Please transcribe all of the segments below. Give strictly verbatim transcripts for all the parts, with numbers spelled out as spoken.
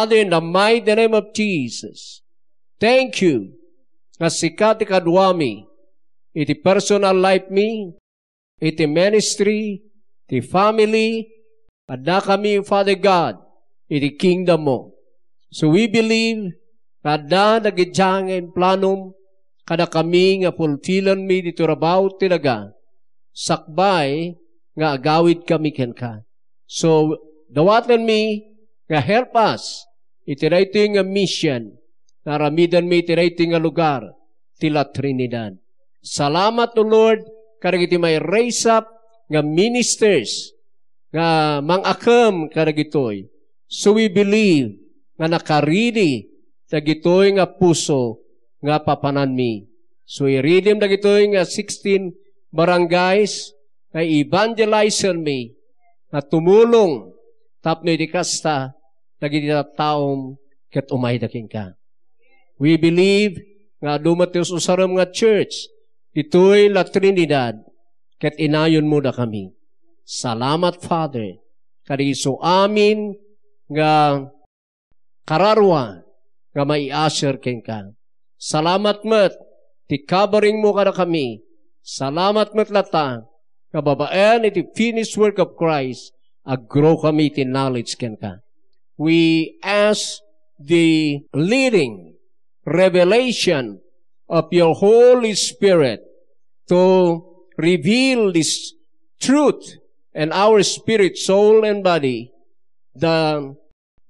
Father, in the mighty name of Jesus, thank you nga sika ti kaduami iti personal life mi, iti ministry, ti family, adda kami, Father God, iti kingdom mo. So we believe nga adda dagiti nga implanom kada kami nga fulfillen mi ditoy rabaw ti daga, sakbay nga agawid kami kenka. So, dawaten mi nga help us iti daytoy nga mission nga aramiden mi iti daytoy nga lugar ti La Trinidad. Salamat, O Lord, kadagiti may raise up nga ministers nga mangakem kadagitoy. So we believe nga nakaridi dagitoy nga puso nga papananmi. So iridim dagitoy nga sixteen barangays nga evangelizer mi nga tumulong tapno iti kasta, dagiti tattaom ket umayda kenka. We believe nga adu met ti us-usarem nga church ditoy La Trinidad, ket inayonmo dakami. Salamat, Father, kadagiti amin nga kararua nga mai-usher kenka. Salamat met ti covering mo kadakami. Salamat met latta nga babaen iti finished work of Christ, aggrow kami iti knowledge kenka. We ask the leading revelation of your Holy Spirit to reveal this truth in our spirit, soul, and body, the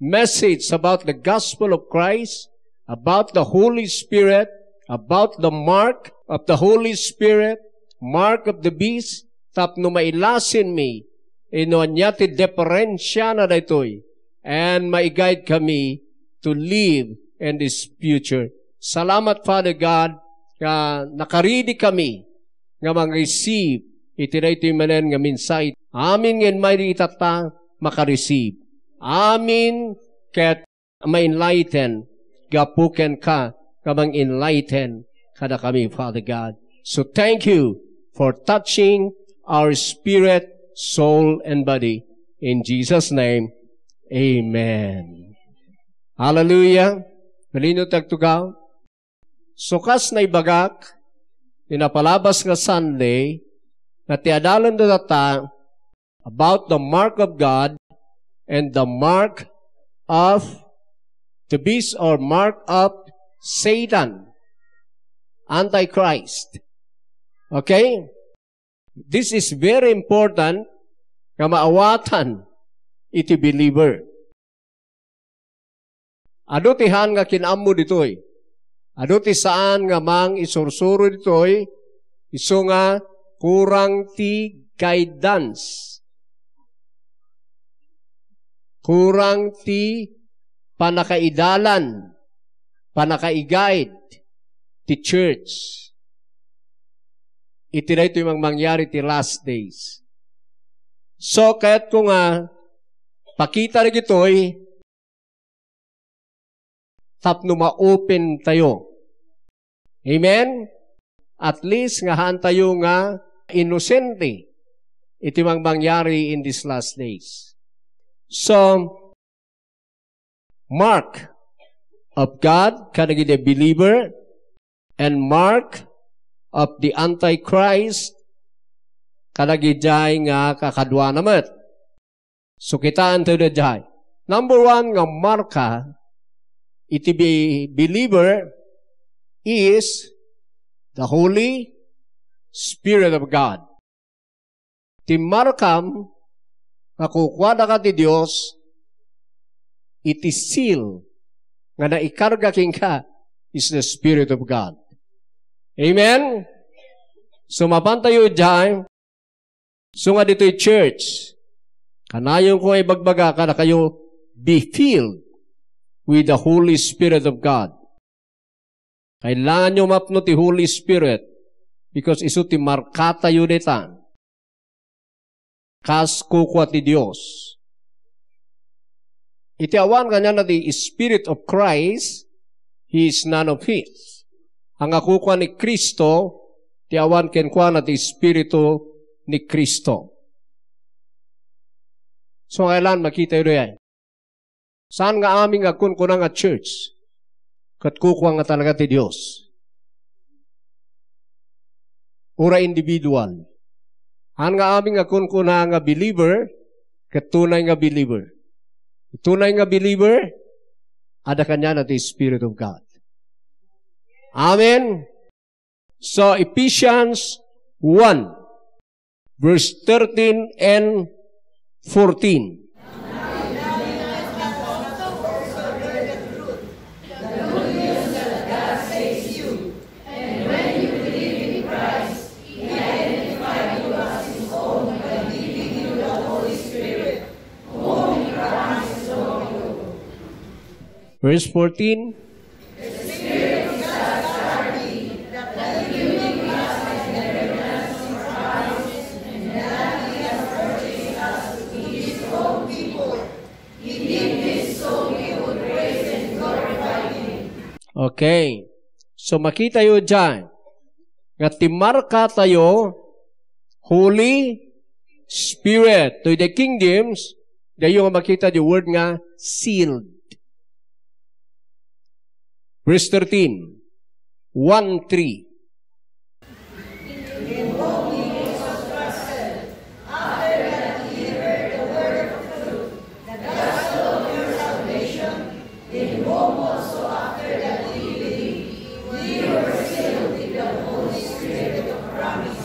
message about the gospel of Christ, about the Holy Spirit, about the mark of the Holy Spirit, mark of the beast, tapno mailasin mi, ino ania ti diferensia na daytoy, and maiguide kami to live in this future. Salamat, Father God, nga nakaridi kami nga mag-receive iti daytoy manen nga mensahe. Amin nga immay di itatta, maka-receive. Amin ket ma-enlighten gapu kenka nga mang-enlighten kadakami, Father God. So thank you for touching our spirit, soul, and body. In Jesus' name, amen. Hallelujah. Malino ti agtugaw? So, kas naibagak, ti napalabas nga Sunday, nga ti adalenda data about the mark of God and the mark of the beast or mark of Satan, Antichrist. Okay? This is very important nga maawatan iti believer. Adu ti haan nga kin-ammo ditoy. Adu ti saan nga mangisursuro ditoy, isu nga kurang ti guidance. Kurang ti pannakaidalan, pannakaiguide ti church iti daytoy mang-, mangyari ti last days. So, kayatko nga pakita dagitoy tapno ma-open tayo. Amen? At least nga haan tayo nga inosente iti mang-, mangyari in these last days. So, mark of God kadagiti believer and mark of the Antichrist kadagiti nga kakaduana met. So, kitaentayo daydiay. Number one nga marka iti be-, believer is the Holy Spirit of God. Ti markam nga kukuadaka ti Dios iti seal nga naikarga kenka is the Spirit of God. Amen? So, mapantayo idiay, so nga ditoy church, kanayonko nga ibagbaga kadakayo, be filled with the Holy Spirit of God. Kailanganyo mapno ti Holy Spirit because isu ti markatayo dita. Kas kukua ti Dios. Iti awan kaniana ti Spirit of Christ, he is none of his. Ania nga kukua ni Cristo, ti awan kenkuana ti Espiritu ni Cristo. So, kailangan makita yu dayay. Saan nga amin nga agkunkuna nga church ket kukua nga talaga ti Dios. Uray individual. Saan nga amin nga agkunkuna nga believer ket tunay nga believer. Tunay nga believer, adda kaniana ti Spirit of God. Amen. So, Ephesians one, verse thirteen and fourteen. Verse fourteen. Okay. So, makitayo dyan nga ti markatayo, Holy Spirit. To the King James, diyo nga makita di word nga sealed. Verse thirteen. One three.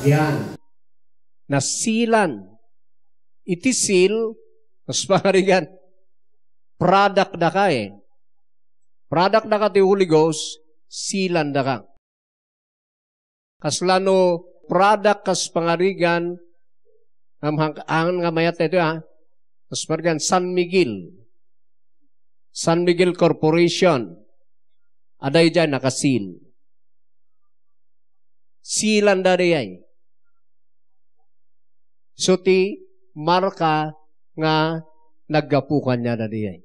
Yan. Nasilan. Iti seal, kas pangarigan, product daka eh. Product daka ti Holy Ghost, sealan daka. Kasla no product kas pangarigan, am-, hang-, ang nga mayat ito, ha? Kas pangarigan, San Miguel. San Miguel Corporation. Adda idiay nakasil. Sealan da diay. So, ti marka nga naggapu kaniada diay.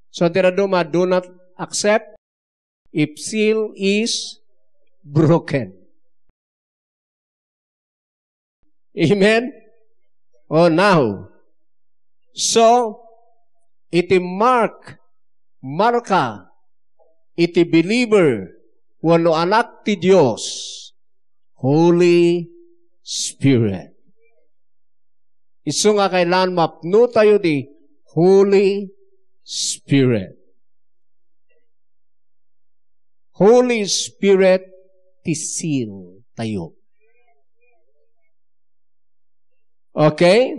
So, ti dadduma, do not accept if seal is broken. Amen? Oh, now. So, iti mark, marka, iti believer, wenno anak ti Dios, Holy Spirit. Isu nga kailangan mapnotayo ti Holy Spirit. Holy Spirit ti seal tayo. Okay?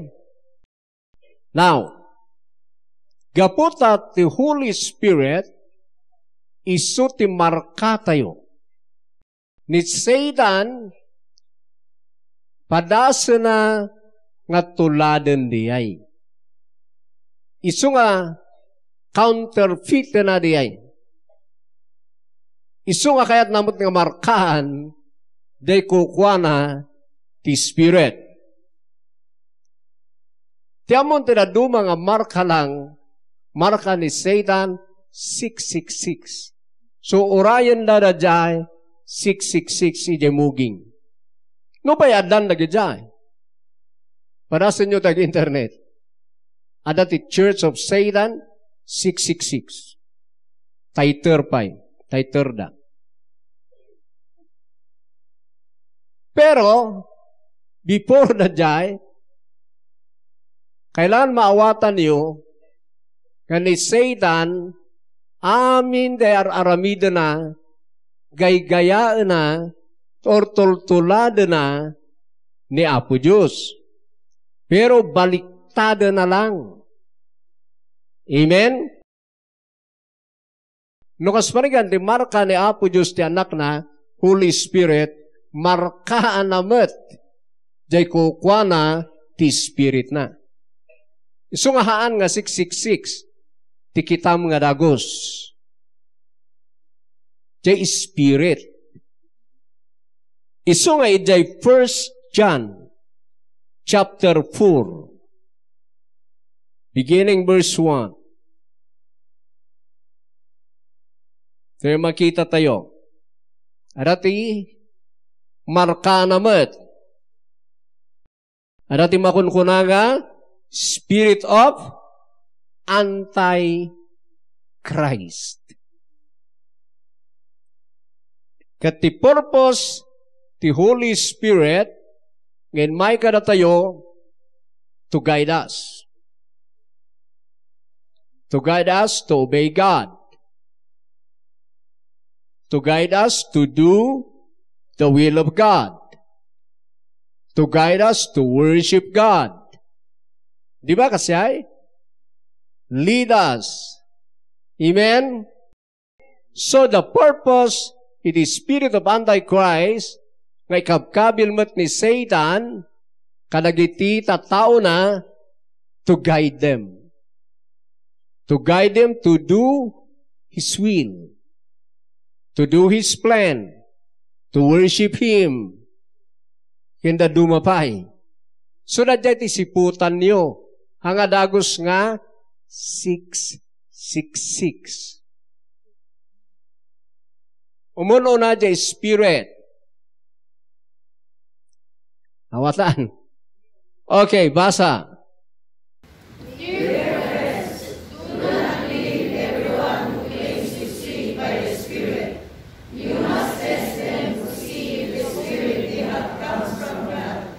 Now, gapu ta ti Holy Spirit, isu ti markatayo. Ni Satan, padasena nga tuladen diay. Isu nga counterfeitna diay. Isu nga kayatna met nga markaan, diay kukuana ti Spirit. Ti ammon ti dadduma nga marka lang, marka ni Satan, six six six. So, urayen da daydiay, six six six, idiay muging. Nupay addan dagidiay. Padasenyo ti ag-internet. Adda ti Church of Satan, six six six. Tayter pay, tayter da. Pero, before daydiay, kailangan maawatanyo nga ni Satan, amin ti ar-aramidena, gaygayaena, or tultuladena ni Apo Dios. Pero baliktadena lang. Amen? No kas parigan ti marka ni Apo Dios ti Anakna, Holy Spirit, markaanna met diay kukuana ti Spiritna. Isu nga haan nga six six six, ti kitam nga dagus. Diay Spirit. Isu nga idiay First John chapter four, beginning verse one. Tayo makita tayo. Adda ti markana met. Adda ti makunkuna nga spirit of antichrist. Christ. Ket ti purpose ti Holy Spirit nga immay kadatayo, to guide us. To guide us to obey God. To guide us to do the will of God. To guide us to worship God. Di ba, kasiay? Lead us. Amen? So, the purpose iti spirit of Antichrist nga ikabkabil met ni Satan kadagiti tattaona to guide them. To guide them to do his will, to do his plan, to worship him. Ken dadduma pay. So, daydiay ti siputanyo. Haan nga dagus nga six six six. Umun-una diay spirit. Awatan. Okay, basa. Dear friends, do not believe everyone who claims to speak by the Spirit. You must test them to see if the spirit they have comes from God.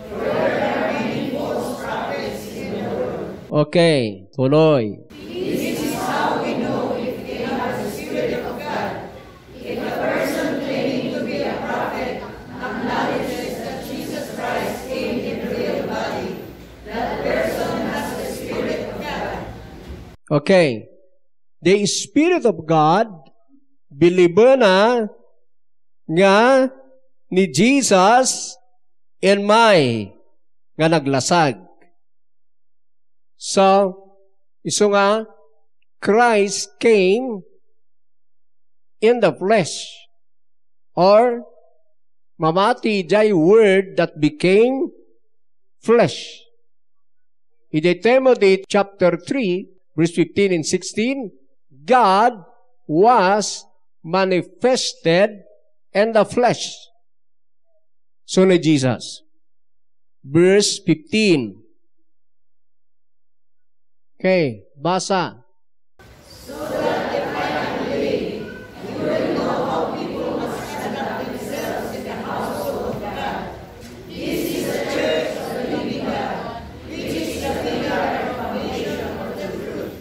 For there are many false prophets in the world. Okay, tuloy. This is how we know if they have the Spirit of God. If a person claiming to be a prophet acknowledges that Jesus Christ came in the real body, that person has the Spirit of God. Okay. The Spirit of God, bilibena nga ni Jesus immay nga naglasag. So, isu nga, Christ came in the flesh, or mamati diay Word that became flesh. Iti Timothy chapter three, verse fifteen and sixteen, God was manifested in the flesh. So ni Jesus. Verse fifteen. Okay, basa. So that if I am willing, you will know how people must conduct themselves in the household of God. This is the church of the living God, which is the pillar and foundation of the truth.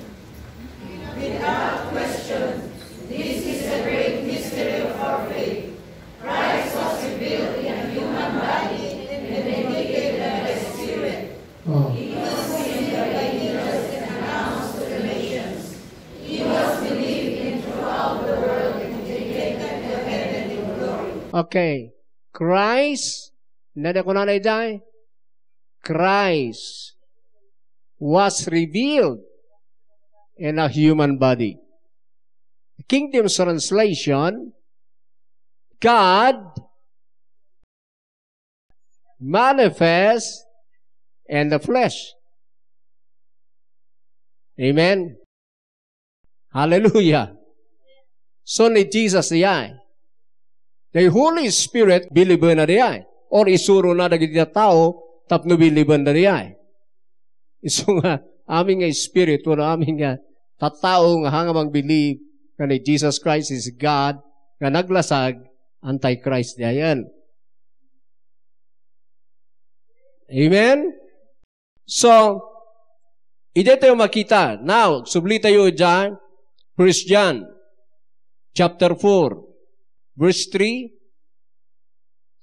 Without question, this is the great mystery of our faith. Christ was revealed in a human body and mediated by the Spirit. Oh. He was seen by angels and announced to the nations. He was believed in throughout the world and taken to heaven in glory. Okay. Christ, nada ko na iday? Christ was revealed in a human body. King James translation, God manifest in the flesh. Amen. Hallelujah. So ni Jesus diay. The Holy Spirit, bilibena diay. Or isurona dagiti tao tapno bilibenda diay. Isu nga, amin nga espiritu, no, amin nga tattao nga haan nga mangbilib nga ni Jesus Christ is God, nga naglasag, antichrist diayen. Amen? So, idi tayo makita, now, subli tayo dyan, First John, chapter four, verse three.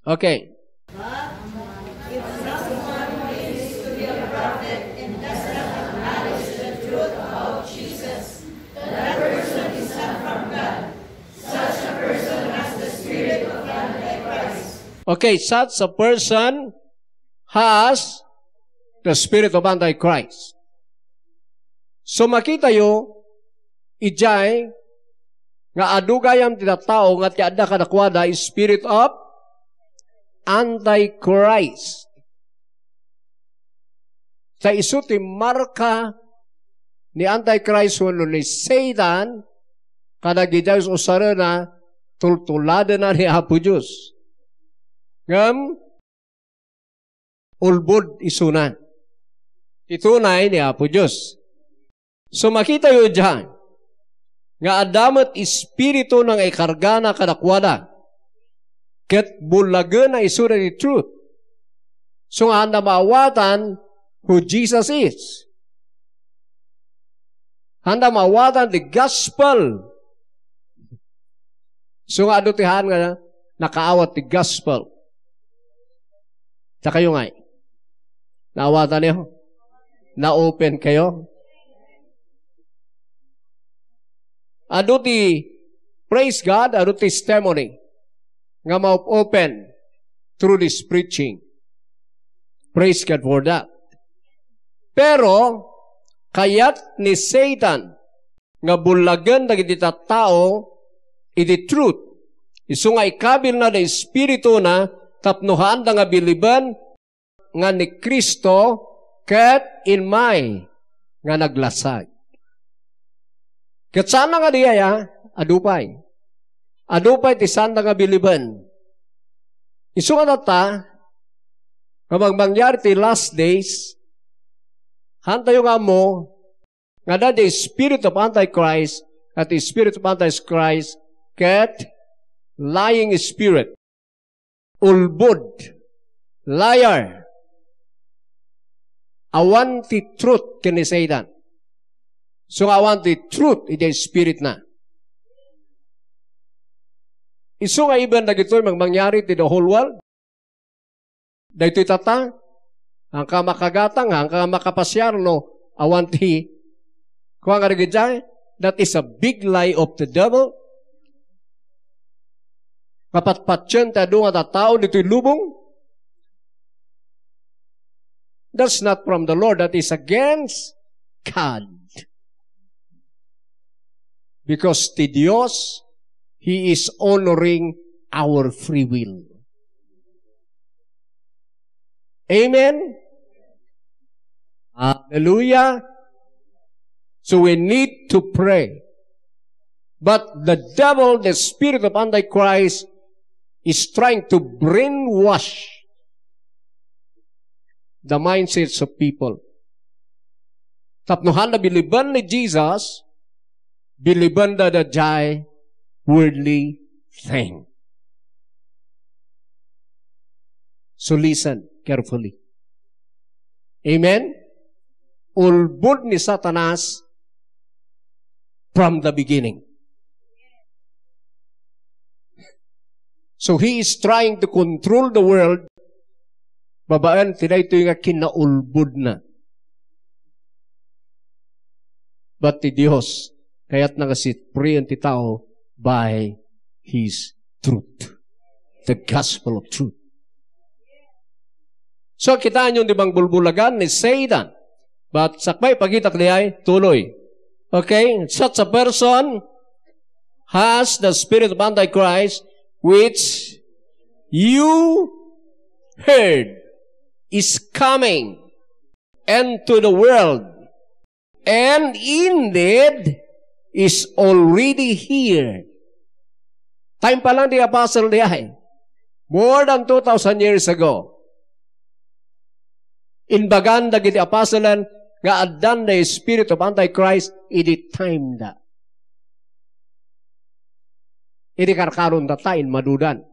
Okay. But if someone claims to be a prophet and does not acknowledge the truth about Jesus, that person is not from God. Such a person has the spirit of Antichrist. Okay, such a person has the spirit of Antichrist. So, makitayo, idiay nga adu gayam ti tattao nga ti adda kadakuada spirit of Antichrist. Ta isu ti marka ni Antichrist wenno ni Satan kadagiti usarena, tultuladena ni Apo Dios. Ngem, ulbod isuna ti tunay ni Apo Dios. So, makitayo diay, nga adda met espiritu nga ikargana kadakuada, ket bullagena isuda ti truth. So nga, haanda maawatan who Jesus is. Haanda maawatan ti gospel. So nga, adu ti haan nga nakaawat ti gospel. Dakayo ngay. Naawatan niyo? Na-open kayo? Adu ti, praise God, adu ti testimony nga ma-open through this preaching. Praise God for that. Pero, kayat ni Satan nga bullagen dagiti tattao iti truth. Isu nga ikabilna da espirituna tapno haanda nga biliben nga ni Cristo ket immay nga naglasag. Ket saan nga di aya, adu pay. Adu pay ti saan nga biliben. Isu nga tatta, nga mangyari ti last days, haantayo nga ammo, nga adda the spirit of Antichrist, ket the spirit of Antichrist, ket lying spirit, ulbod, liar, awan ti truth ken ni Satan. So nga awan ti truth iti spirit na. Isu nga even dagitoy mang-, mangyari ti the whole world. Daytoy tatta, haanka makagatang, haanka makapasiar no awan ti, kua nga dagiti, that is a big lie of the devil. Kapatpatien ti adu nga tattao ditoy lubong. That's not from the Lord. That is against God. Because ti Dios, He is honoring our free will. Amen? Hallelujah. So we need to pray. But the devil, the spirit of Antichrist, is trying to brainwash the mindsets of people. Tapno haanda biliben ni Jesus, bilibenda daydiay worldly thing. So listen carefully. Amen? Ulbod ni Satanas from the beginning. So he is trying to control the world babaen ti daytoy nga kinaulbodna. But ti Dios, kayatna nga set free ti tao by His truth. The gospel of truth. So, kitaenyo ti pangbulbulagan ni Satan. But sakbay, pakitak diay, tuloy. Okay? Such a person has the spirit of Antichrist, which you heard is coming into the world, and indeed is already here. Time pa lang ti apostle diay. More than two thousand years ago. Imbagan dagiti apostle nga addan the spirit of Antichrist idi time da. Idi karkaron tatta, immadudan.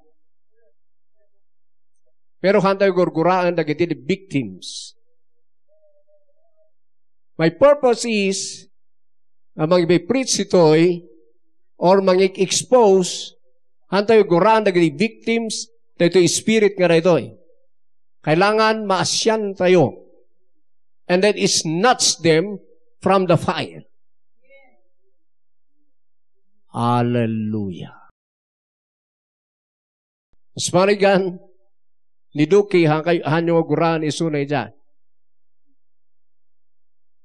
Pero haantayo gurguraen dagiti victims. My purpose is, a mangibi-preach ditoy or mangig-expose, haantayo guraan dagiti victims daytoy spirit nga daytoy. Kailangan maasiantayo. And then snatch them from the fire. Hallelujah. Mas marigan, ni Duki, han kay-, hanyo nga guraan isuna idiay.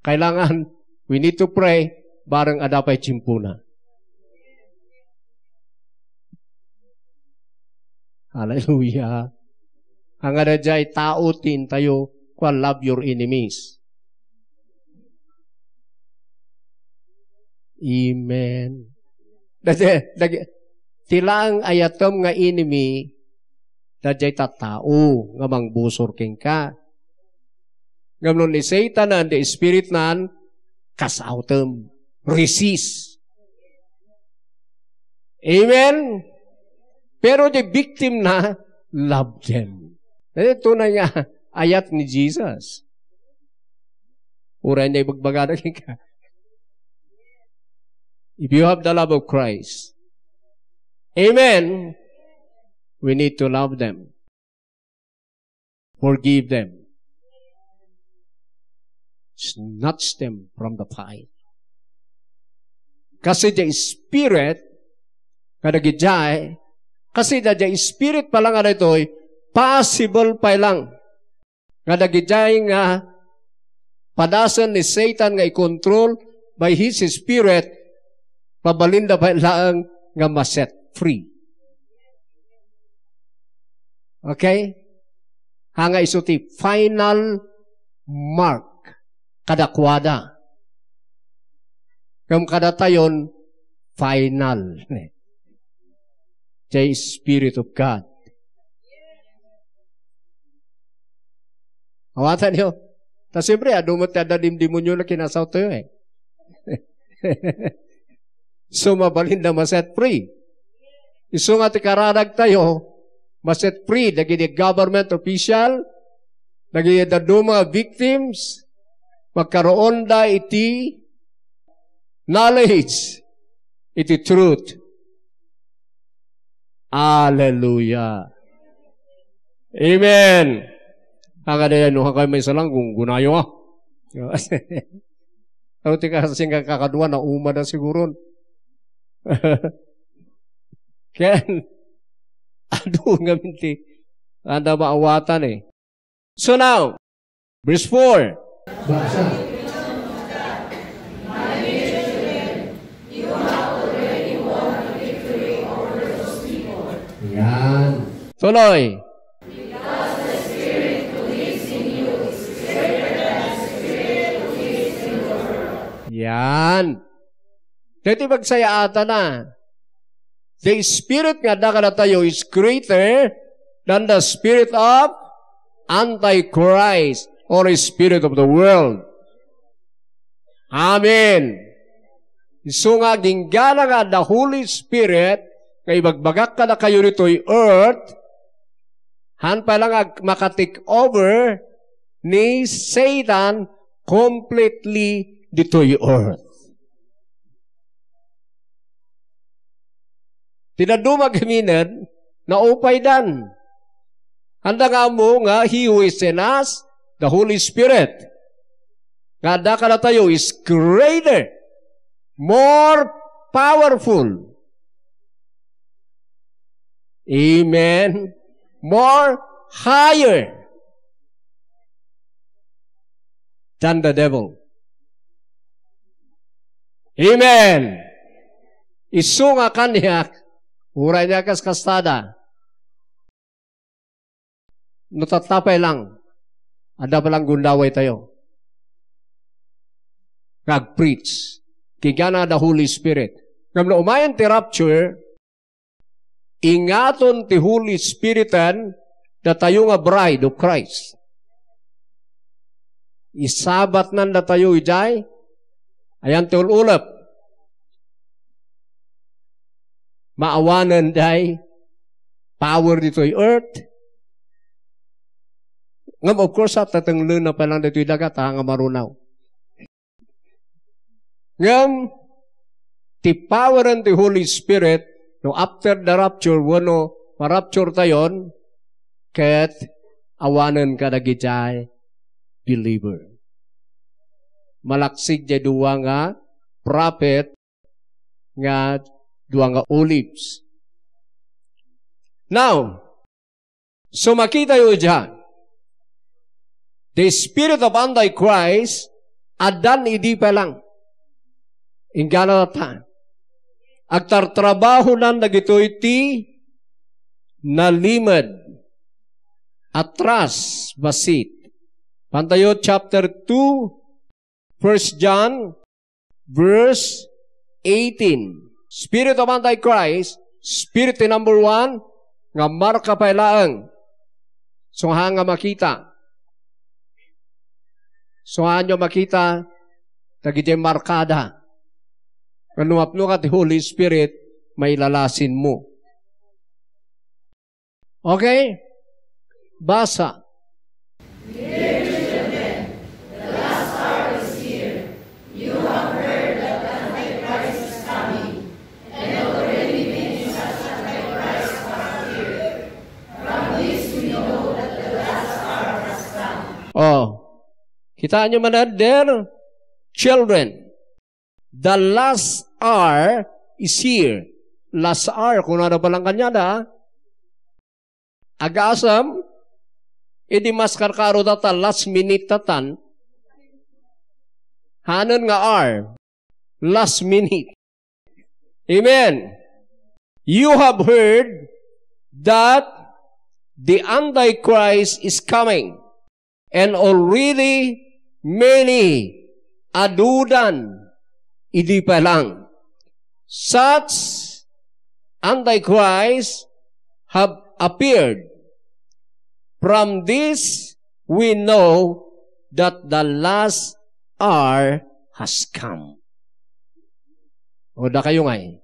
Kailangan, we need to pray, bareng adda pay tiempona. Hallelujah. Haan nga daydiay tao ti intayo, kua, love your enemies. Amen. Daydiay, daydiay, ti laeng ayatem nga enemy, daydiay tattao nga mangbusor kenka. Ngem no ni Satan and the spirit nan, cast out them. Resist. Amen? Pero the victim na, love them. Ito na nga ayat ni Jesus. Uray na ibagbagana ka. If you have the love of Christ, amen, we need to love them. Forgive them. Snatch them from the fire. Kasi the Spirit, kadagijay, kasi da the Spirit pa lang nga daytoy, possible pa lang. Nga dagijay nga padasen ni Satan nga i-control by his spirit, mabalinda pay laeng nga ma-set free. Okay? Hanga isu ti final mark kadakuada. Ngem kadatayon, final. The Spirit of God. Awatanyo. Ta siyempre, adu met ti adda dimdemonyo nga kinasaw tayo eh. So, mabalin na ma-set free. Isu nga ti kararag tayo, ma-set free dagiti government official, dagiti dadduma nga victims, magkaroonda iti knowledge, iti truth. Hallelujah. Amen. Hangad aya, no, hangad may salang, gunggunayo, ah. Ano ti kasing kakadua, nauma na siguron. Ken, adu ngamin ti, anda maawatan eh. So now, verse four. Basa. Yan. Tuloy. Yan. Daytoy pagsayaatana. The spirit nga adda kadatayo is greater than the spirit of Antichrist or spirit of the world. Amen. Isu nga agingga nga the Holy Spirit nga ibagbagak kadakayo ditoy earth, han pay lang ag-, maka-take over ni Satan completely ditoy earth. Ti dadduma ngamin, naupaydan. Anda nga ammo nga he who is in us, the Holy Spirit, nga adda kadatayo is greater, more powerful. Amen. More higher than the devil. Amen. Isu nga kaniak, uray nga kas kastada. No tatta pay lang, adda pay lang gundaway tayo. Nga ag-preach. Kigana the Holy Spirit. Ngem no umayen ti rapture, ingaton ti Holy Spiriten datayo nga bride of Christ. Isabatnan datayo idiay, ayan ti ul-ulep. Maawanen day power ditoy earth. Ngem, of course, ha, tatenglen na pa lang ditoy daga, ta nga marunaw. Ngem, ti poweren ti Holy Spirit, no after the rapture, wenno ma-rapture tayon, ket awanen kadagiti believer. Malaksik diay dua nga prophet nga dua nga olives. Now, so makitayo diay, the spirit of Antichrist, addan idi pa lang. Inggana ta. Agtartrabahonan dagitoy ti nalimed, atras, bassit. Pantayo chapter two, First John, verse eighteen. Spirit of Antichrist, spirit ti number one, nga marka pay laeng. Saan nga makita. Saan nga makita, dagiti markada. Nga no mapno nga ti Holy Spirit, mailalasinmo. Okay? Basa. Oh. Kitaan nyo man, dear children, the last hour is here. Last hour, kunana pa lang kaniada, ah. Agasem, idi maskarkaro data last minute tatan. Hanen nga hour, last minute. Amen. You have heard that the Antichrist is coming, and already many adudan idi pa lang. Such Antichrist have appeared. From this, we know that the last hour has come. O, dakayo ngay.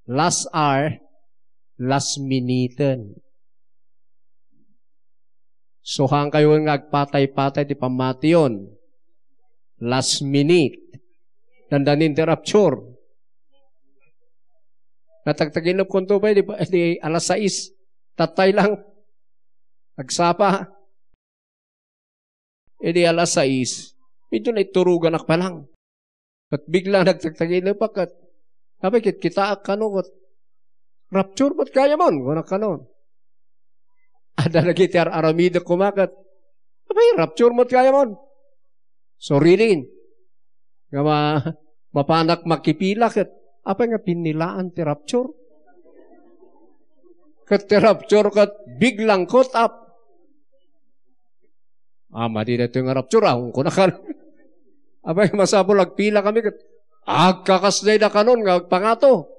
Last hour, last minute. So, haankayo nga agpatay-patay ti pammation. Last minute. Dandanin ti rapture. Natagtaginep kunto pa, di ba? Di alas sais. Tatay lang. Agsapa. Idi alas sais, medyo naituruganak pa lang. Ket bigla nagtagtaginepak ket, apay ket kitaak kano ket, "Rapture met gayamon," kunak kano. Adda dagiti ar-aramidek koma ket, "Apay, rapture met gayamon?" So, really, nga ma-, mapanak makipila ket, apay nga pinnilaan ti rapture? Ket ti rapture ket biglang caught up. Ah, madi daytoy nga rapture, ah, kunak kano. Apay, masapul agpila kami ket agkakasdayda kanon nga agpangato.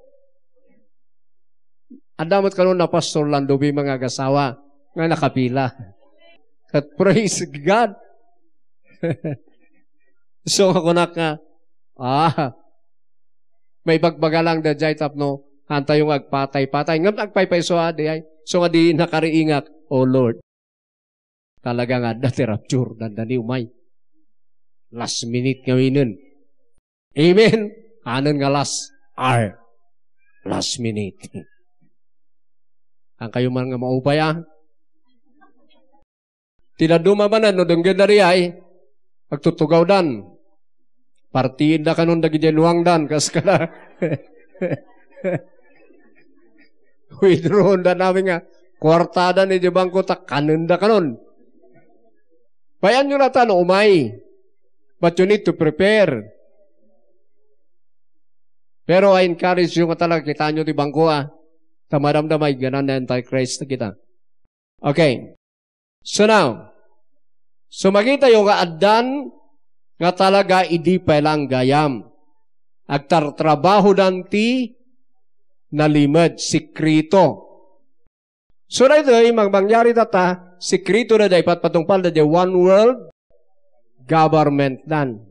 Adda met kanon na Pastor Lando Bima nga agasawa nga nakapila. Ket praise God. So, nga kunak nga, ah, maibagbaga lang daydiay tapno haantayo nga agpatay-patay. Ngem agpaypayso a diay. So nga di nakariingak, "Oh Lord, talaga nga adda ti rapture, dandani umay. Last minute nga winen." Amen? Hanen nga last hour. Last minute. Haankayo man nga maupay, ah. Ti dadduma manen no denggenna diay, agtutugawdan. Partienda kanon dagiti nuangdan, kas kada. Withdrawda amin nga kuartada idiay bangko ta kanenda kanon. Payanyo latta no umay. But you need to prepare. Pero I encourage you nga talaga kitaenyo ti bangko, ah. Ta madamdama igganan ni Antichrist kita. Okay. So now, so makitayo nga addan nga talaga idi pay lang gayam. Agtartrabahodan ti nalimed, sekreto. So daytoy, mang-, mangyari tatta, sekreto daydiay patpatungpal daydiay one world government dan.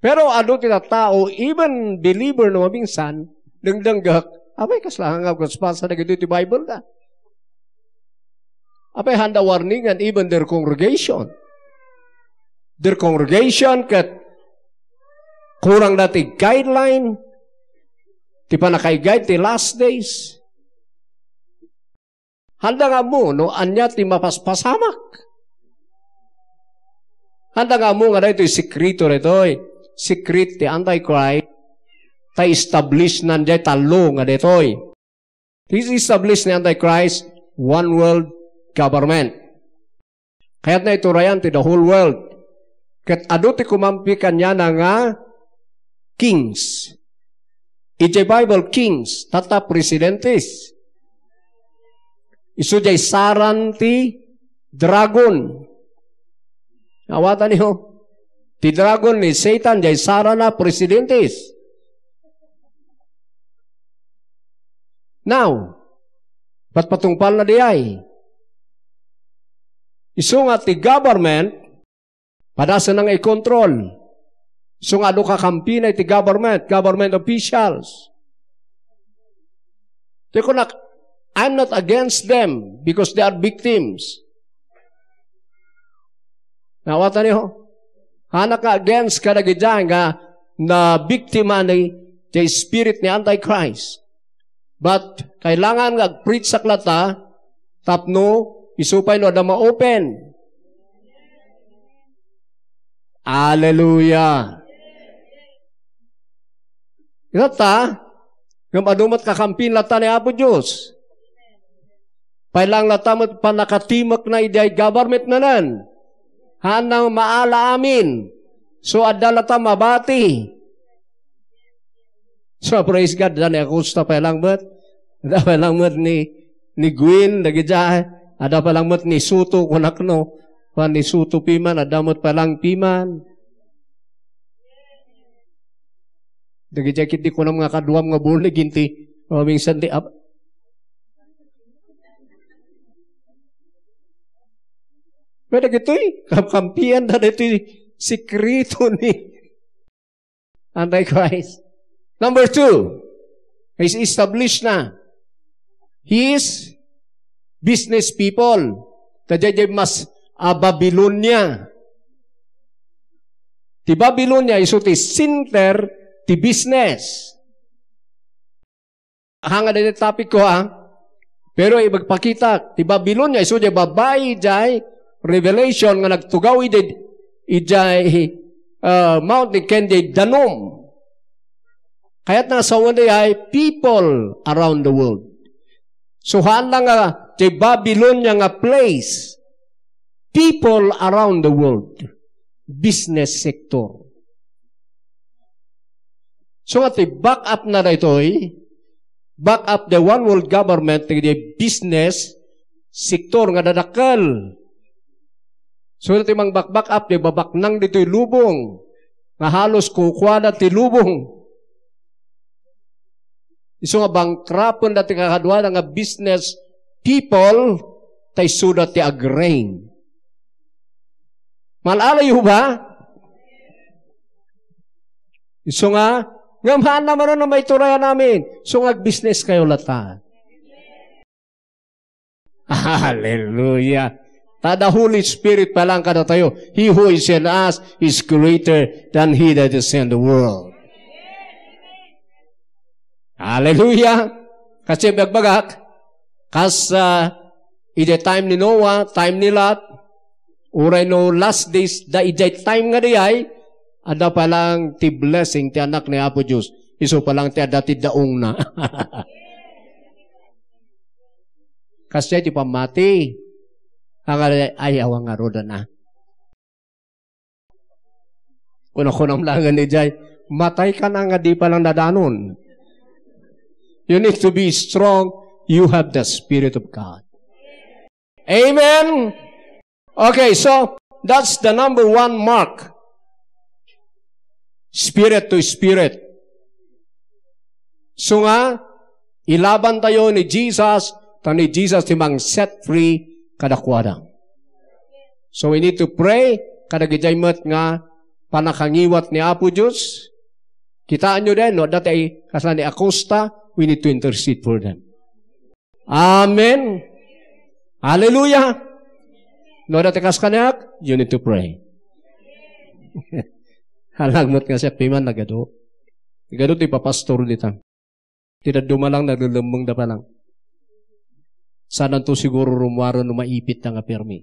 Pero adu ti tattao, even believer no maminsan, dengdenggek, apay kasla nga agpaspasa dagitoy ti Bible da. Apay handa warningan even their congregation. Their congregation ket kurang da ti guideline, ti pannakaiguide ti last days. Handa nga ammo no ania ti mapaspasamak. Handa nga ammo nga daytoy sekreto daytoy. Secret ti Antichrist. Ta establishnan diay tallo nga daytoy. This establish ni Antichrist, one world government. Kayatna iturayan ti the whole world. Ket adu ti kumampi kaniana nga kings. Idiay Bible, kings, tatta presidentes. Isu diay saran ti dragon. Awatan niyo, ti dragon ni Satan, diay sarana presidentes. Now, patpatungpal na diay. Isu nga ti government, padasenna nga ikontrol. Isu nga adu kakampina iti government, government officials. Ti kunak, I'm not against them because they are victims. Naawatan niyo? Hanak nga against kadagiti nga nabiktima ni, ti spirit ni Antichrist. But kailangan nga agpreachak latta tapno isu pay no adda ma-open. Hallelujah. Ita ta, ngem adu met kakampin latta ni Apo Dios. Pailang latta met pannakatimekna idiay government nanen. Haanna maala amin. So, adda latta mabati. So, praise God, da ni Acosta pailang met. Adda pailang met ni, ni Gwen, dagiti, adda pailang met ni Soto, kunakno. Kuan ni Soto piman, adda met pailang piman. Dagiti ket di kunam nga kaduam nga born again ti, o, minsan di, ap-, pwede dagitoy, kamkampian da dagitoy sekreto ni Antichrist. Number two, is established na. He is business people. Tadjay mas a Babilonia. Ti Babilonia isu ti center ti business. Hanga daytoy topic ko, ha? Pero ibagpakita, ti Babilonia, isu diay babbai, diay Revelation nga nagtugaw idiay, idiay, ah, mountain ken diay danum. Kayat na sawen diay people around the world. So, haan lang nga, ti Babilonia nga place, people around the world, business sector. So nga ti back up na daytoy, back up the one world government, ti business sector nga dadakkel. So ti mangbakback up, ti babaknang ditoy lubong, nga halos kukuada ti lubong. Isu nga bankrupt-en dati kakaduada nga business people, ta isuda ti ag-reign. Mal-alayo ba? Isu nga, ngem haan na manen a maiturayan amin. Isu nga agbusiness kayo latta. Hallelujah. Ta the Holy Spirit pa lang kadatayo. He who is in us is greater than he that is in the world. Hallelujah. Kasi bagbagak, kas, ah, iti time ni Noah, time ni Lot, uray no last days da idiay time nga diay, adda pa lang ti blessing ti Anak ni Apo Dios. Isu pa lang ti adda ti daongna. Kasdiay ti pammati. Ang ay, ay, awan nga roda na. Kuno-kunom lang nga ni Jai, matay ka na nga di pa lang nadanon. You need to be strong. You have the Spirit of God. Amen. Okay, so that's the number one mark. Spirit to spirit. So nga, ilaban tayo ni Jesus, ta ni Jesus ti mang set free kadakuada. So we need to pray, kadagiti met nga panakangiwat ni Apo Dios. Kitaenyo din, no, dati ay kasla ni Acosta, we need to intercede for them. Amen. Hallelujah. No, dati kas kaniak, you need to pray. Halagmot nga siya, piman nagado. Nagado ti papastor dita. Ti dadduma lang, naglulemmeng da pa lang. Sananto siguro rummuaren no maipit da nga permi.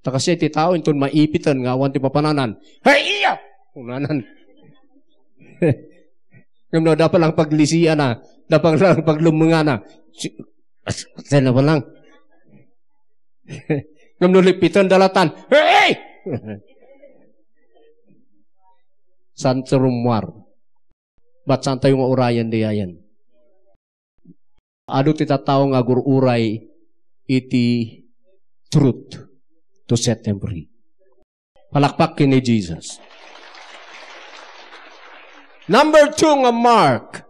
Ta kasi ti tao inton maipiten nga awan ti papananan. Hey, iya! Unanan. Ngem no, da pa lang paglisian na, da pa lang paglummengan na. Si-, as-, asay na pa lang. Ngem no, lipiten dalatan. Hey! Santo rummuar. Bat saan tayo nga urayan di ayan? Adu ti tattao nga agur-uray iti truth to set them free. Palakpak ken ni Jesus. Number two nga mark.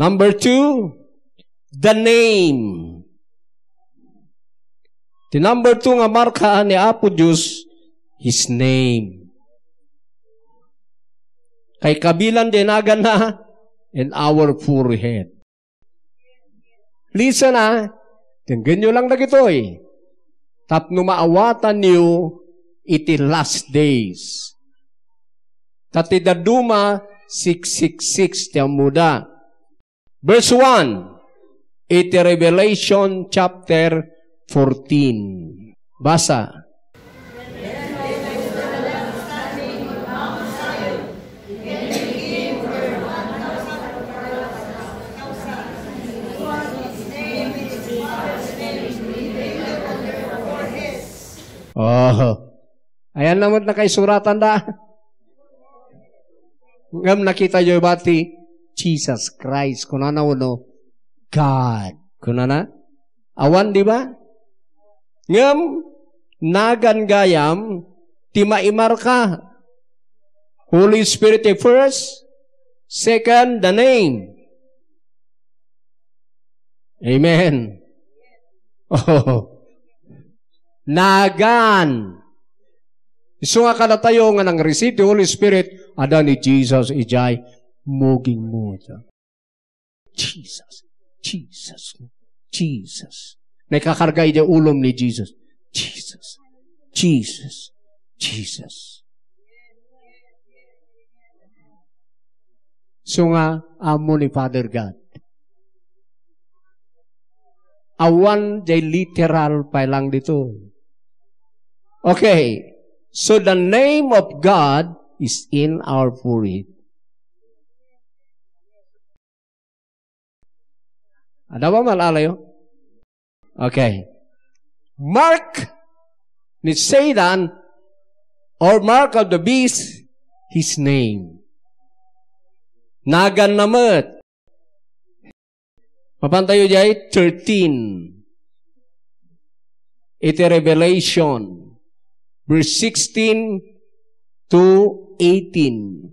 Number two, the name. Ti number two nga marka ni Apo Dios, His name. Kay kabilan diay naganna in our forehead. Listen, ah, denggenyo lang dagitoy. Tapno maawatanyo iti last days. Ta ti dadduma, six six six ti ammoda. Verse one, iti Revelation chapter fourteen. Basa. Oh. Ayan naman nakaisuratanda. Ngem nakitayo ba ti Jesus Christ? Kunana wenno God? Kunana? Awan, di ba? Ngem nagan gayam ti maimarka. Holy Spirit ti first, second, the name. Amen. Oh. Nagan. Isu nga kadatayo nga nang-receive ti Holy Spirit, adda ni Jesus idiay mugingmo. Jesus, Jesus, Jesus. Nakakarga idiay ulom ni Jesus. Jesus, Jesus, Jesus. Isu nga ammo ni Father God. Awan diay literal pay lang ditoy. Okay. So the name of God is in our forehead. Adda ba mal-alayo? Okay. Mark ni Satan or mark of the beast, his name. Naganna met. Mapantayo diay thirteen. Iti Revelation, verse sixteen to eighteen.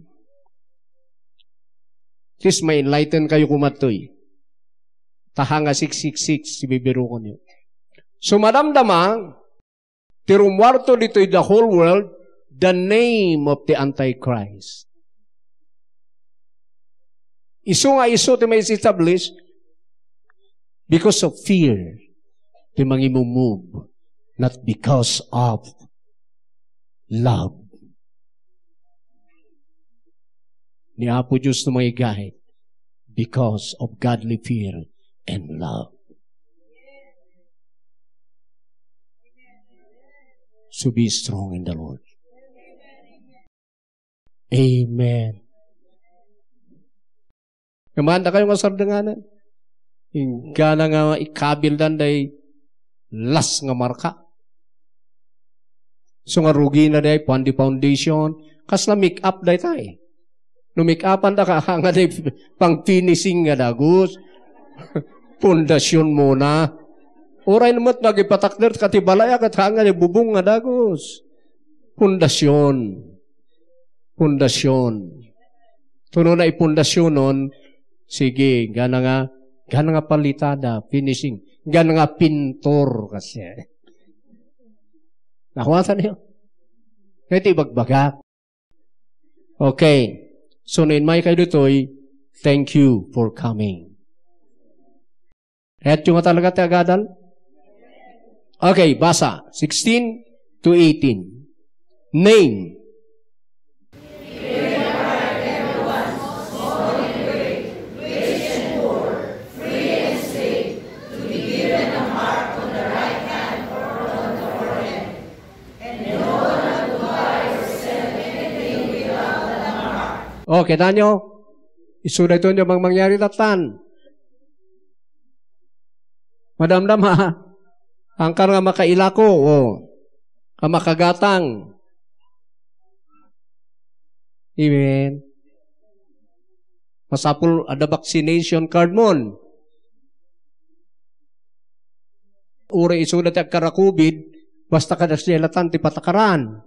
Please, ma-enlighten kayo kumadtoy. Taha nga six six six, ti bibirukonyo. So, madamdama, ti rummuarto ditoy the whole world, the name of the Antichrist. Isu nga isu ti ma-establish because of fear ti mangimumove, not because of love. Ni Apo Dios no mangigahit because of godly fear and love. So be strong in the Lord. Amen. Kamanda kayo nga sardenganan. Inggana nga ikabildan day las nga marka. So nga rugi na day, pandi foundation. Kasla make-up day tay. No make-upan da ka, nga day pang finishing nga dagus. Pundasyon muna. Uray naman magipatakder ka ti balay, kat nga day bubong nga dagus. Pundasyon. Pundasyon. Tuno na ipundasyonon, sige, gana nga, gana nga palitada, finishing, gana nga pintor, kasi. Nakuha sa niyo? Kaya iti ibagbaga. Okay. So, no inmay kayo ditoy, thank you for coming. Kayatyo nga talaga ti agadal? Okay, basa. Sixteen to eighteen. Name. O, kita nyo? Isu daytoy nga mang-, mangyari tatan. Madamdama, angkan nga makailako, o, nga makagatang. Amen. Masapul, adda vaccination card mon. Uray isuda ti agkara-covid, basta kada siya latan ti patakaran.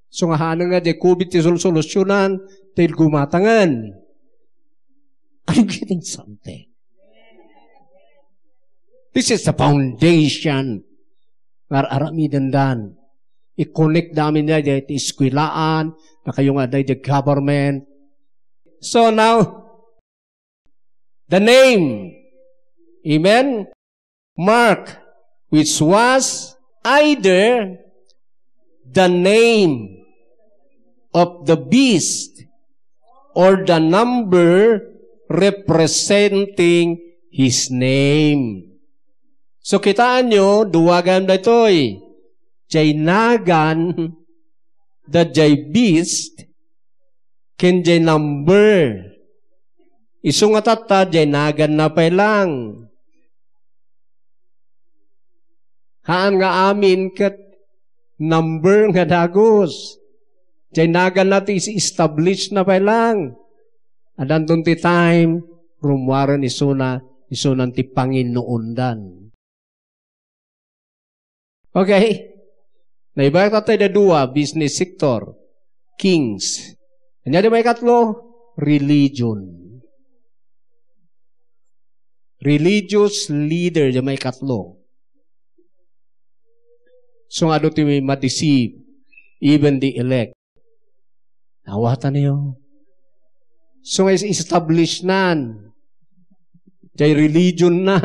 So nga haanna nga di covid ti solsolusyonan, ti gumatangen. Are you getting something? This is the foundation. nga ar-aramidendan. I-connect da amin daydiay ti eskuelaan, dakayo nga daydiay government. So now, the name. Amen? Mark, which was either the name of the beast or the number representing his name. So, kitaenyo, dua gayam daytoy. Jay nagan, da jay beast, ken jay number. Isu nga tatta, jay naganna pay lang. Haan nga amin ket number nga dagus. Jay naganna ti is-, establish na pay lang. Adanton ti time, rummuaren isuna, isunan ti panginnuondan. Okay? Naibayak tayo da dua, business sector, kings. Ania di maikatlo? Religion. Religious leader di maikatlo. So nga do ti ma-deceive, even the elect. Awatan niyo. So nga is-, establish nan. Jay religion na.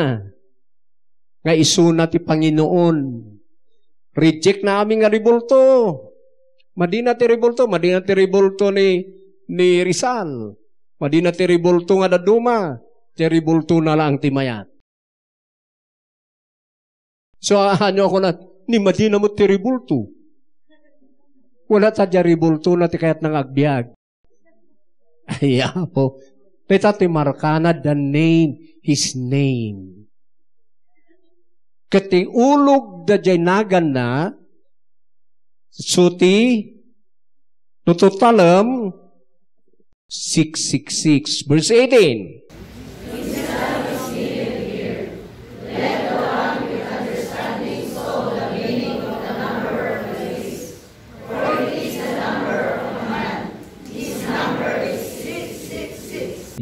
Nga isuna ti Panginoon. Reject na amin nga rebulto. Madina ti rebulto, madina ti rebulto ni, ni Rizal. Madina ti rebulto nga daduma. Jay rebulto na lang ti mayat. So, aanyo ako na, ni madina mo ti rebulto. Wala ta jay rebulto na ti kayat nga agbiag. Ay, Apo. Dayta ti markana, the name, his name. Ket ti ulog da jay naganna, so ti, no totalem, six six six. Verse eighteen.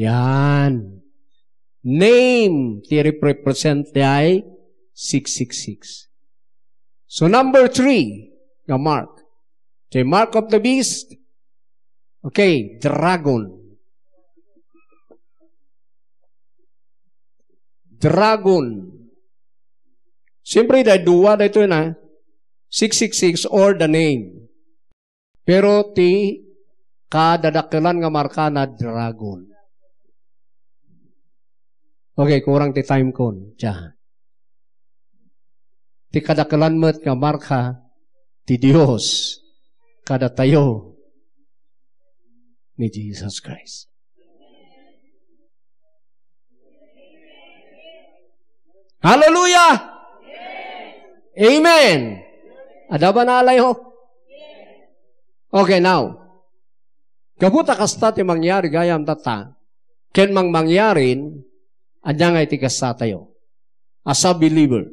Yan. Name ti represent ti ay six six six. So number three, nga mark. The mark of the beast. Okay, dragon. Dragon. Siyempre, dahil dua daytoy na, six six six or the name. Pero ti kadadakkelan nga markana, dragon. Okay, kurang ti time kon. Tiya. Ti kadakkelan met nga marka ti Dios kadatayo ni Jesus Christ. Hallelujah! Amen! Adda ba naalayo? Okay, now. Gapu ta kasta ti mangyari gayam tatta, ken mangmangyarin, ania nga iti kasta tayo? As a believer,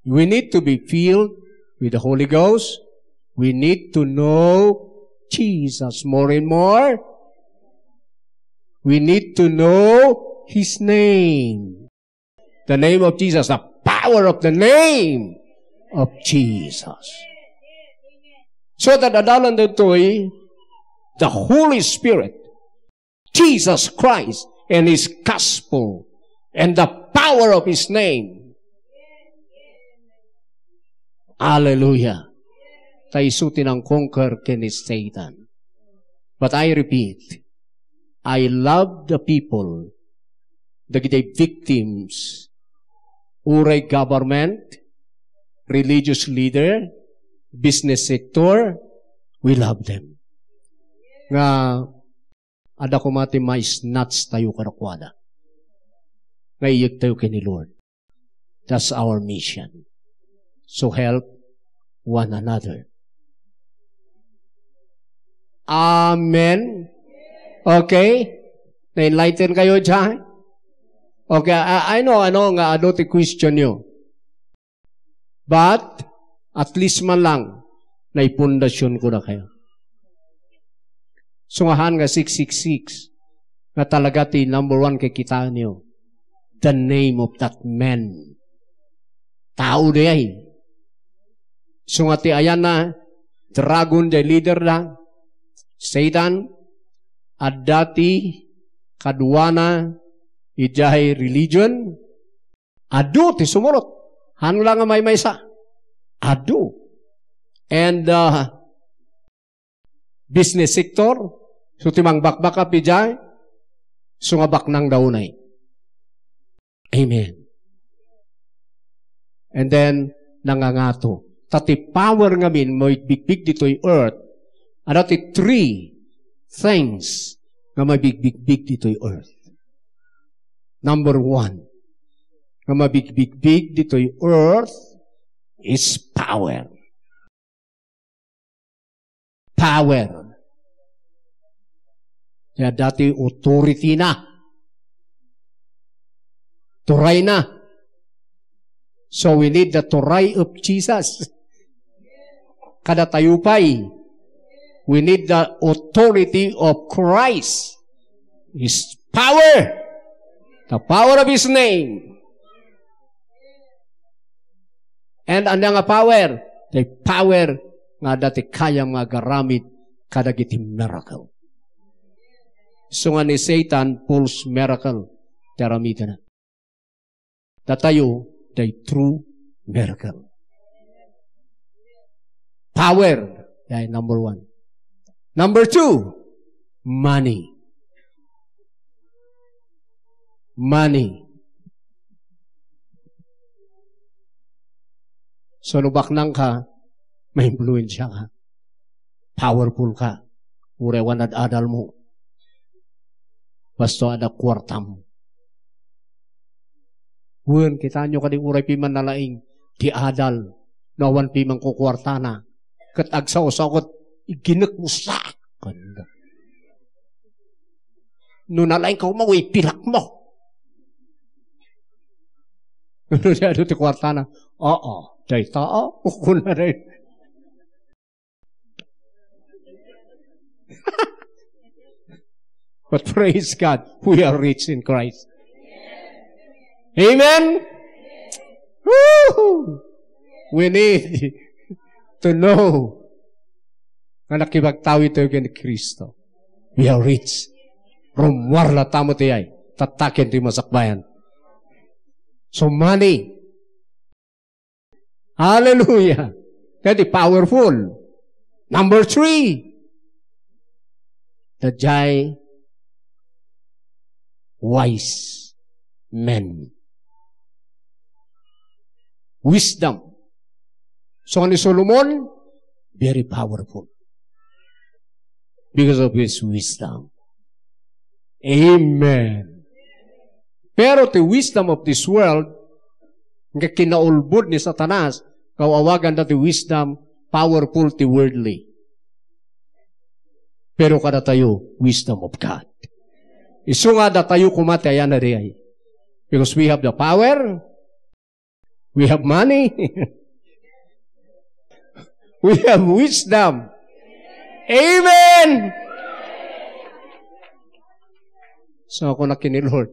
we need to be filled with the Holy Ghost. We need to know Jesus more and more. We need to know His name. The name of Jesus, the power of the name of Jesus. So that adalan daytoy, the Holy Spirit, Jesus Christ, and His gospel, and the power of His name. Hallelujah. Ta isu ti nang-conquer ken ni Satan. But I repeat, I love the people, dagiti victims, uray government, religious leader, business sector, we love them. Nga, adda koma ti ma-snatch tayo kadakuada. Nga iyegtayo ken ni Lord. That's our mission. So help one another. Amen. Okay? Na-enlighten kayo dyan? Okay, I, I know, ano nga, ano ti question nyo. But, at least man lang, naipundasyon ko na kayo. Sungahan nga six six six, nga talaga ti number one kay kitaenyo, the name of that man. tao diay. Isu nga ti ayanna, dragon diay leader da, Satan, adda ti kaduana idiay religion, adu ti sumurot. Haan la nga maymaysa. Adu. And, uh, business sector, isu ti mangbakbakap idiay, isu nga baknang da unay. Amen. And then, nangangato. Ta ti power ngamin, maibigbig ditoy earth, adda ti three things nga maibigbig ditoy earth. Number one, nga maibigbig ditoy earth is power. Power. Kaya dati authority na. Turay na. So we need the turay of Jesus. Kada tayo pa'y, we need the authority of Christ. His power. The power of His name. And ania nga power? The power nga adda ti kayam nga agaramid kadagiti miracle. Isu nga ni Satan, false miracle ti aramidna. Datayo, the true miracle. Power, yan, number one. Number two, money. Money. So, no baknang ka, maimpluensia ka. Powerful ka. Uray awan ad-adal mo. Basta adda kuartam. Wen, kitaenyo kadi uray piman nalaing ti adal. No awan piman kukuartana. Ket agsao-sao ket iginek mo sak. Kanda. No nalaing ka koma, way pilak mo. Ano siya, ano ti kuartana? Oo, dayta, o, kuna na yun. But praise God, we are rich in Christ. Amen? Woo! We need to know nga nakibagtawi tayo ken Cristo. We are rich. Rummuar latamo ti ay, tattaken ti masakbayan. So money. Hallelujah. That is powerful. Number three, the jai wise men. Wisdom. So, ni Solomon, very powerful because of his wisdom. Amen. Pero ti wisdom of this world, nga kinaulbod ni Satanas, kaw-awagan da ti wisdom, powerful ti worldly. Pero kadatayo, wisdom of God. Isu nga datayo koma ti ayan a diay. Because we have the power, we have money, we have wisdom. Amen! So, ako na kini Lord,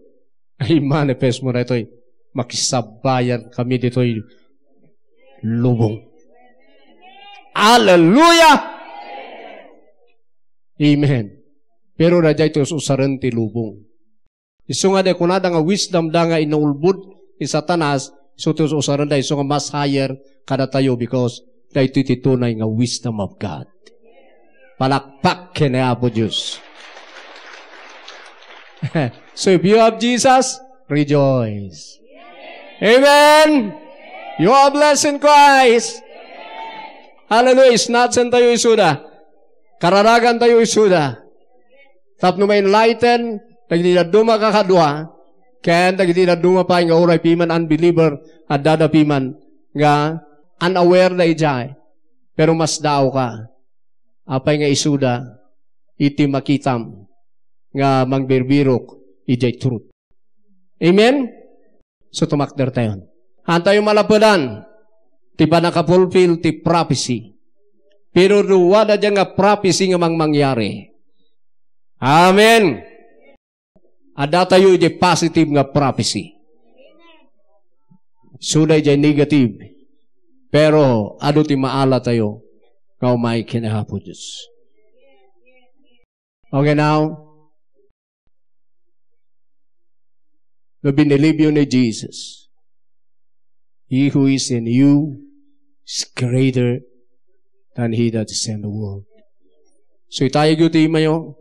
ay manifest mo na itoy. Makisabayan kami ditoy lubong. Hallelujah! Amen. Pero na daytoy usaren ti lubong. Isu nga di kunada nga wisdom da nga inaulbod ni Satanas, isu ti usaren da isu nga mas higher kadatayo because daytoy ti tunay nga wisdom of God. Palakpak ken ni Apo Dios. So if you have Jesus, rejoice. Amen. You are blessed in Christ. Hallelujah. Snatchen tayo isuda. Kararagan tayo isuda. Tapno ma-enlighten dagiti dadduma a kakadua, ken dagiti dadduma pay nga uray piman unbeliever, adda da piman nga unaware da idiay. Pero masdaawka. Apay nga isuda iti makitam nga mangbirbirok idiay truth. Amen? So, tumakder tayon. Haantayo malapedan ti pannakafulfill ti prophecy. Pero dua da diay nga prophecy nga mangmangyari. Amen. Addatayo iti positive nga prophecy. Isu daydiay negative. Pero adu ti maalatayo nga umay ken Apo Dios. Okay, now, no binilibyo ni Jesus, "He who is in you is greater than he that is in the world." So, itayagyo ti imayo.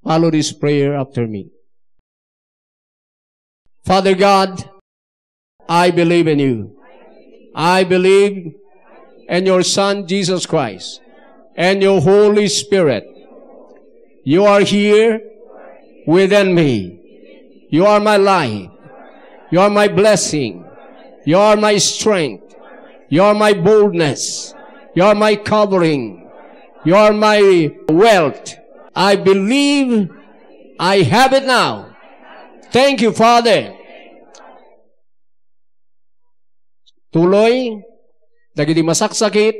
Follow this prayer after me. Father God, I believe in you. I believe in your Son, Jesus Christ, and your Holy Spirit. You are here within me. You are my life. You are my blessing. You are my strength. You are my boldness. You are my covering. You are my wealth. I believe I have it now. Thank you, Father. Tuloy, dagiti masaksakit,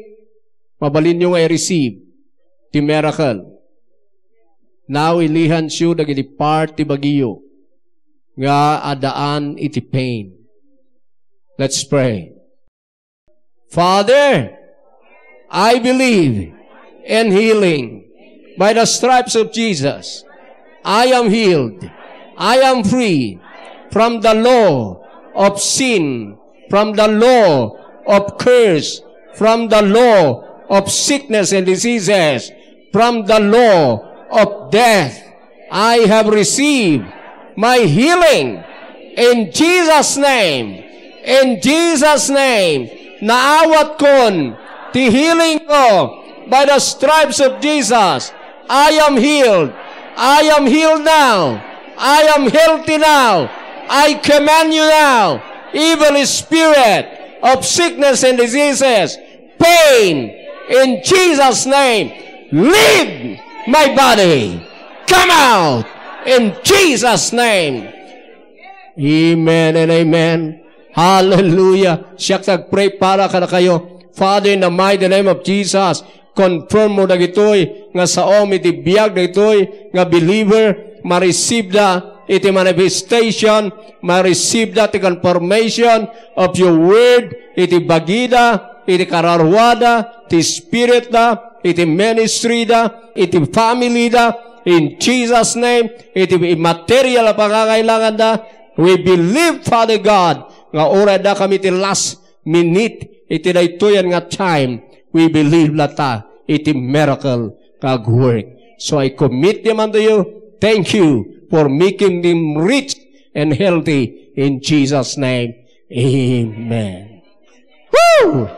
mabalinyo nga i-receive ti miracle. Now, ilihansyo dagiti part ti bagiyo nga addaan iti pain. Let's pray. Father, I believe in healing. By the stripes of Jesus, I am healed. I am free from the law of sin, from the law of curse, from the law of sickness and diseases, from the law of death. I have received my healing in Jesus' name. In Jesus' name, naawatkon ti healing ko by the stripes of Jesus. I am healed. I am healed now. I am healthy now. I command you now, evil spirit of sickness and diseases, pain, in Jesus' name, leave my body. Come out in Jesus' name. Amen and amen. Hallelujah. Siak ti agpray para kadakayo. Father, in the mighty name of Jesus, confirm mo dagitoy nga saom iti biag dagitoy nga believer, ma-receive da iti manifestation, ma-receive da ti confirmation of your word iti bagida, iti kararuada, ti spirit da, iti ministry da, iti family da, in Jesus' name, iti material a pangangailangan da. We believe, Father God, nga uray adda kami ti last minute iti daytoyan nga time, we believe latta iti miracle nga agwork. So I commit them unto you. Thank you for making them rich and healthy in Jesus' name. Amen. Woo!